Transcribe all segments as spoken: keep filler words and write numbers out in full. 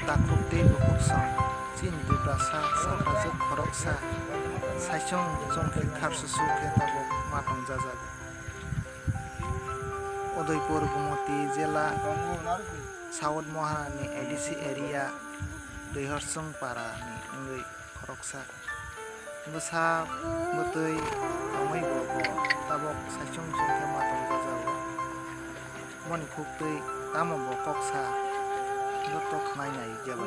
Takhuk tei bukhuksong chini Tiprasa chakrajwk khoroksa saichung chongkhe kharsusu khe tabuk ma tongjajago. Udaipur Gumoti jela South Mohanani A D C area Doihorsong para ni wngwi khoroksa. Bwsa bwtwi tongwi bo bo tabok saichung chongkhe ma tongjajago. Moni khuktwi tamo bo kok sa joto khwnai nai jebai.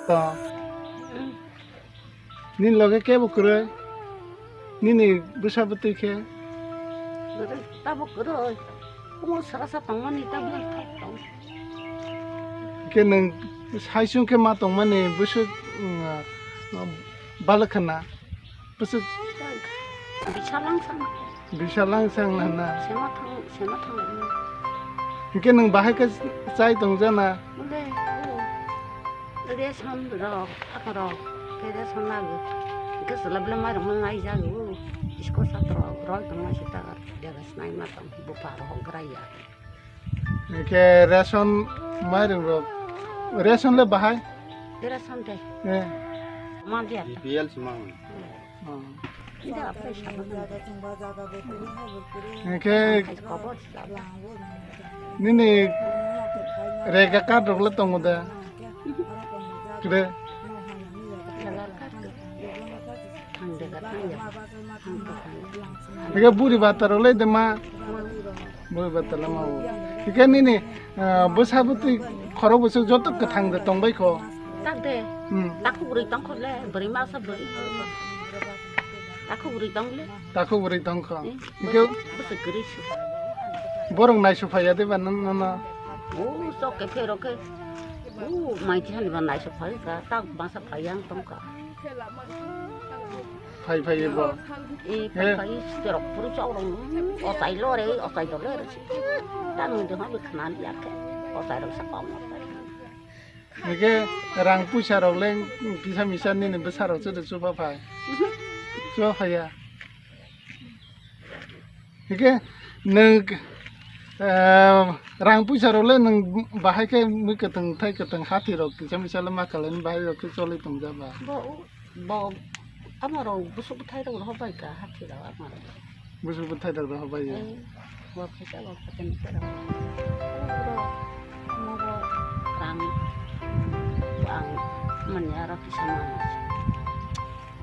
To. Nini loge kebo kwrwi? Nini bwsa bwtwi khe? Kwrwi, tabuk kwrwi. Omo sara sa tongmani tabuk tong. Khe nwng saichung khe ma tongmani bwswk, mm, balwk khna? Bwswk? Bisalang sang. Bisalang sang hwnna. Sema thang, sema thang. Hinkhe nwng bahai khe chai tongjana? Mole, o. Ration rok, phaka rok, khe ration lagu. Hinkhe chwla belai mairokno naijago. Isko satrok rok tongma sita, jaga sinai ma tong, bupha rok graya. Hinkhe ration mairok rok, ration le bahai? Ration de. Eh. Ma dia. B P L se mang. Oh. Hinkhe nini rega card rok le tongo da? Kre? Hinkhe buri bata rok le de ma? Bui ba tala ma o. Hikhe nini, ah, bwsa bwtwi khorok bwswk joto kwthang de tongbai kho. Tak de. Hmm. Takhuk bwrwi tong kho le, bwrwi masa bwrwi. Takhuk bwrwi tong le. Takhuk bwrwi tong kho. Hmm. Hikhe bwswk kwrwi se. Borok naisu phaiya de ba nang, nang, nang? O, sok khe pherok khe. O, mai thani ba naisu phai kha, tak bangsa phai yang tong kha. Phai phai bo. E phai phai terok puru chok rong. Ochai lo re, ochai do le re. Ta nung de ma bi khna ni yak. Ochai rong sa pa mo. Nike rang puisa rok leng kisa misa nini bwsa rok chudu chupa phai. Chupa phai ya. Hike nwng, eh, rang puisa rok le nwng bahai khe mui kwthwng thai kwthwng hathi rok kisa misa le ma kalaini bahai rok khe choli tong ja ba. Bo, bo, ama rok busuk bwthai rok rohor bai ka hathi rok ama rok. Busuk bwthai rok rohor bai ya. Eh, bo kisa bo khaten khe rok. Ama rok, ama rok rang, ang mani aro kisa ma.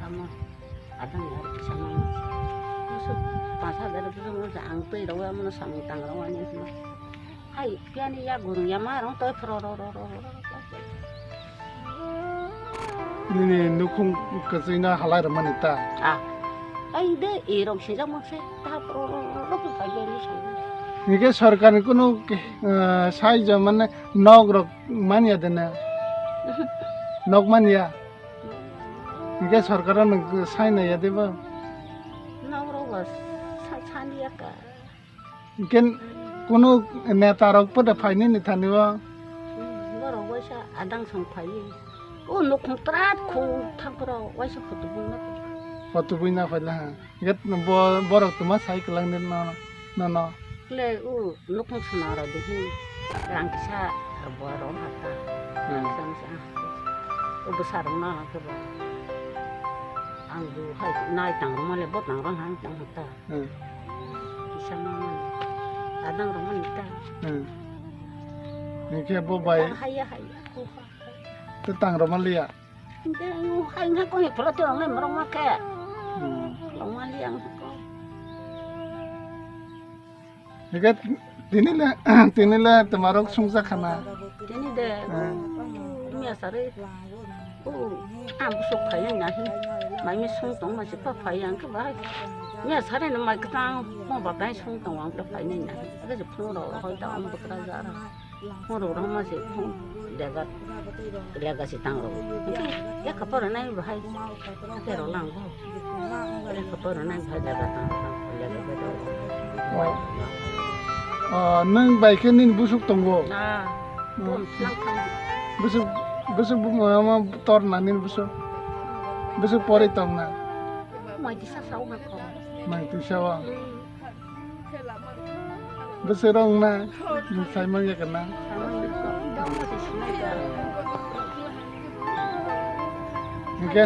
Ama Adang ya kisa ma. Musu pas hajar kisa ma ang twi rok ya mano samung tang rok ani sima. Hai piani ya gurung ya ma rong toi phro ro ro ro ro. Nini nukhung kwchwino halai rwmani ta? Ah. Ai de e rok sinjak mak se ta phro ro ro ro phai ni song. Nike sorkar ni kunu, eh, sai jo mane nok rok manya de na? Nok manya? Hingke sorkar no sai nai ya de bo? Nang rok bo sa-, sani ya ka. Hingke kunu neta rok poda phaini ni thani o? Hmm, borok waisa adang song phai. O nukhung trat khung thang phro waisa photo bung na. Photo bung na phai la ha. Hingke bo-, borok tuma sai kwlang de no, no, no. Le o. Nukhung swnam rw di hi, rang kisa bo rw hata. Hmm. Rang kisa misa hata. O bwsa rwngno ang khe bo. Ang bo hai nai tang rwma le bo tang rw hang tang hata. Hmm. Kisa ma ma. Adang rwma ni ta. Hmm. Hingke bo bai. Tang haya haya. Ko ha. Te tang rwma liya. Hingke ang hai hingke koi pholo te rwngna rwma khe. Hmm. Rwma liya ang ko. Hingke tini le, tini le twmarok sungsa khana. Tini de, hmm, miya sari. O, ang busuk phai na hi. Mai mi sung tong ma si pa phai ang ke bai. Miya sari no mai kwtang mo ba bai sung tong ang ke phai na hi. Age je phung ro hoi ta ang bukra ja ra. Phung ro ro ma si phung lega, lega si tang ro. Hingke ya ka pora nai bahai. Hingke ro lang bo. Ore ka poro nai bhai jaga tang tang ko jaga beda. Oh. Oh, nwng bai khe nini busuk tongo? Ah, hmm. Bum, lang thang. Busuk, busuk bu-, ma, ma, tor na nini busuk? Busuk pori tong na? Mai tisa sao na ko. Mai tisa wa. Bwswk rok na, nwng sai man ya kana? Hingke?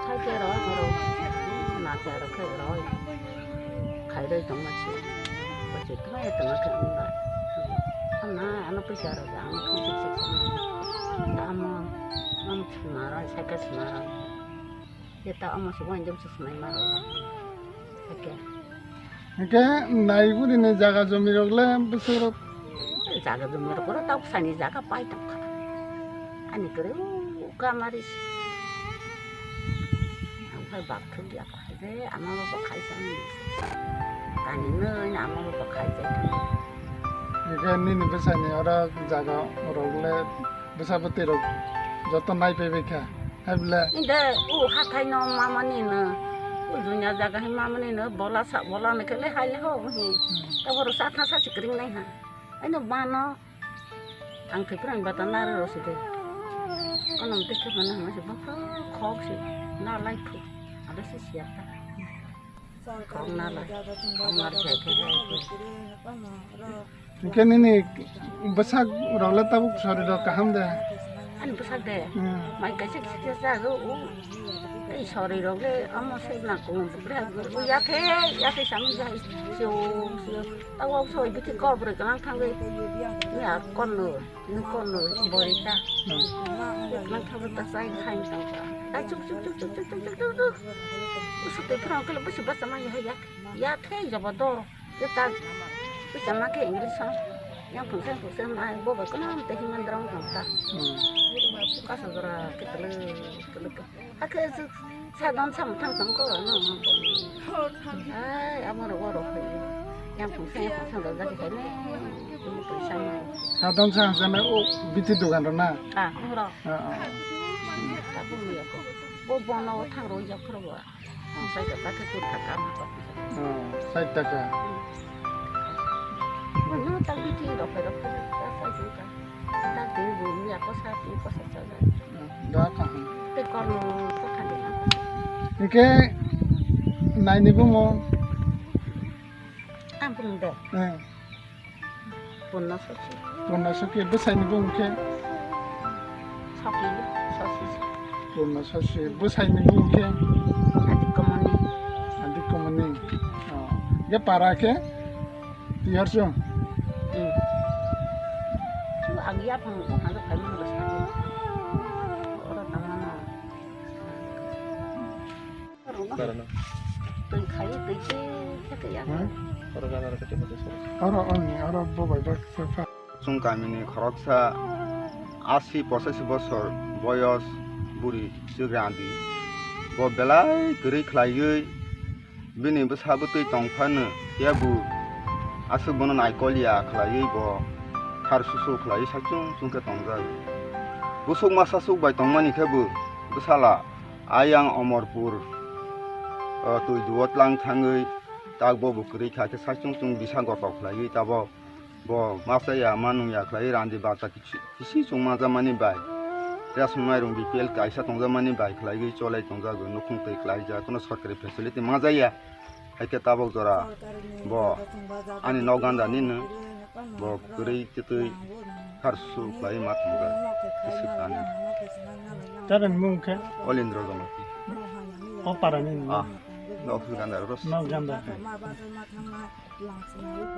Sai ke ro, ro. Na ke ro, ke ro. Khairoi tongma se. Bwswk tongma ya tongma khe wngba. Ano, ano puisa rok, ano puisa se. Amo, amo swnaro, sai ke swnaro. Eta omo se wangdam se swnai ma rok. Eke. Eke nai budi ni jaga jomi rok le bwswk rok. Jaga jomi rok oro tabuk sani jaga pai tong kha. Ani kwrwi o kamari se. Ang phai bak thum ya kha. Je ama bo khai sa ni. Kani noi ama bo khai sa. Eke nini bwsani oro jaga rok le bwsa bwtwi rok joto nai pai bai kha. Hai bole. Inde o hathai no mamani no. O dunya jaga hai mamani no bola sa bola ne kele hai le ho hi. Ta boro sa tha sa sikring nai ha. Ai no mano. Ang thai pran bata nare ro si de. Kono te khe mana ma se ba khok si na lai phu. Ada si siya ta. Khok na lai. Khok na lai khe hai. Hingke nini bwsak rok le tabuk sori rok kaham de? Ani bwsak de? Hmm. Mai kaisa kisa jago o. Ei sori rok le amo se na kung bukra o ya khe ya khe sam jai. Sio sio. Tawo soi bithi kok bwrwi kwlang thangwi. Ya konno, ni konno borita. Hmm. Kwlang thangwi ta sai khai tang ta. Tai chuk chuk chuk. Usu te phrang kala busi basa ma ya ya. Ya khe jabo do. Kita kita ma khe English ha. Yang phungsa phungsa ma bo ba kana te himan drang thang ta. Hmm. Kasa jora ke tele tele. Hakhe aswk sadon samung thang tong ko ano. Ai amo ro oro khai. Yang phungsa yang phungsa da da khai ne. Ini tulisan mai. Sadon sa jana o biti dogan ro na. Ah, oro. Ah, ah. Tabuk ni ako. Bo bono thang ro ya khro bo. Sai ka ta ke kut thaka ma ko. Oh, sai ta ka. Bono ta biti ro khai ro khai ta sai ka. Ta ke bo ni ako sa ti ko sa sa. Da ka. Te kono ko thani. Hingke naini bumo. Ang bung de. Eh. Purna Soki. Purna Soki, bwsaini bung khe? Soki, Sosi. Purna Sosi, bwsaini bung khe? Adi Komoni. Adi Komoni. Oh. Ge para khe? Tiyar sung. Hmm. Ang ya phang ko halo kai mang bwsa. Oro tangmano. Karana. Twi khai, twi khe, khe twi ya. Hmm? Oro gana ro kete mate soro. Oro, oni, oro bo bai bak se pha. Chwng kamini khoroksa asi pochaisi bosor boyos buri Chwgrandi. Bo belai kwrwi khlaiwi bini bwsa bwtwi tong phano, ya bo aswk bono naikol ya khlaiwi bo khar susu khlaiwi sachung chung khe tongjak. Busuk masa suk bai tongmani khe bo bwsala ayang Omorpur, o, twi duo tlang thangwi tak bo bo kwrwi kha khe sachung chung bisa gotok khlaiwi tabok. Bo masa ya ma nung ya khlai randi bata kisi, kisi chwng ma jamani bai. Ration mairung B P L kaisa tong jamani bai khlaiwi cholai tong jago, nukhung twi khlai ja, kono sorkari facility ma jaya. Hai khe tabok jora bo ani nok ganda nini bo kwrwi kwtwi khar su khlai ma thang ja. Kisi ani. Tabeni mung khe? Olindro Jamatia. O para ni. Ah, nok ganda ros. Nok ganda.